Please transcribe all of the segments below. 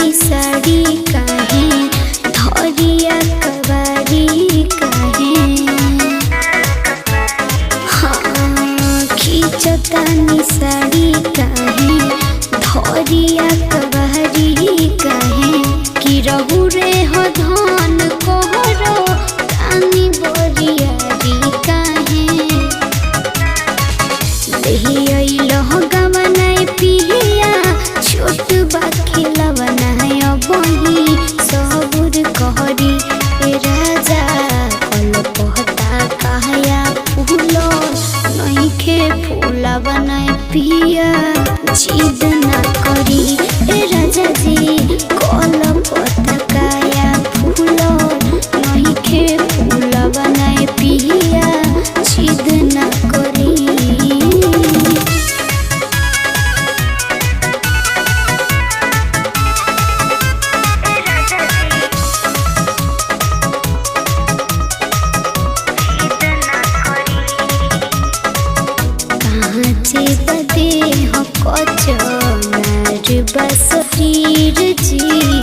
खिचतानी साड़ी काहे, धरिया कबारी काहे। हाँ, खिचतानी साड़ी काहे, धरिया कबारी काहे। कि रहु रे हो धन कोहरो तानी बोरियारी काहे। देहि अइलह गवनाय पिया, छोट बा खिलवनाय अबही सबुर कहरी। ए राजा कल पहता कहया फूल नइखे फूलवनाय पिया, जिद ना करी। ए राजा जी कल पता काया फूल नइखे फूलवनाय पिया, जिद ना करी। काचे बदे हो कचनार बसरीर जी,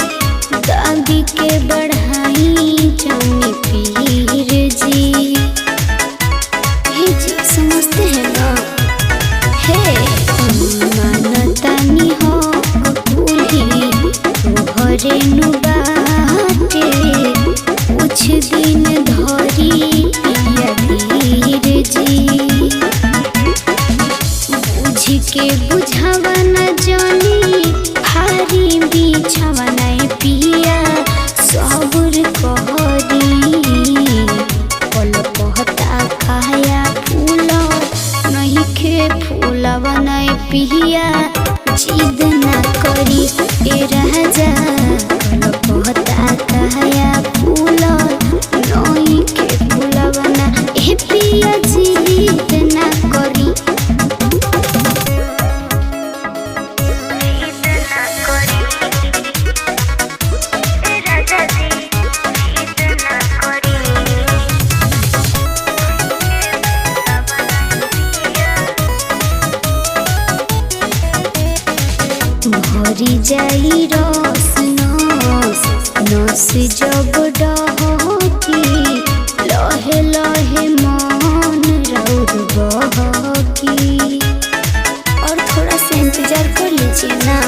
दादी के बढ़ाई जानी पीर जी। हे जी समझते हैं ना, हे मानतानी हो कुली तोहरे नु बाटे, कुछ दिन धरी पिया धीर जी। बुझ के बुझावा न जानी, भारी बिछावा नहीं पिया सबुर कहरी। पल पहता खाया फूल नहीं खे फूलवा नहीं पिया, जिद ना करी। ए राजा पल पहता खाया फूल नहीं खे फूलवा ना, ए पिया जिद ना करी। भरी जाई रस नस नस जब डहकी, लहे लहे मन रौद बहकी। और थोड़ा सा इंतजार कर लीजिए ना।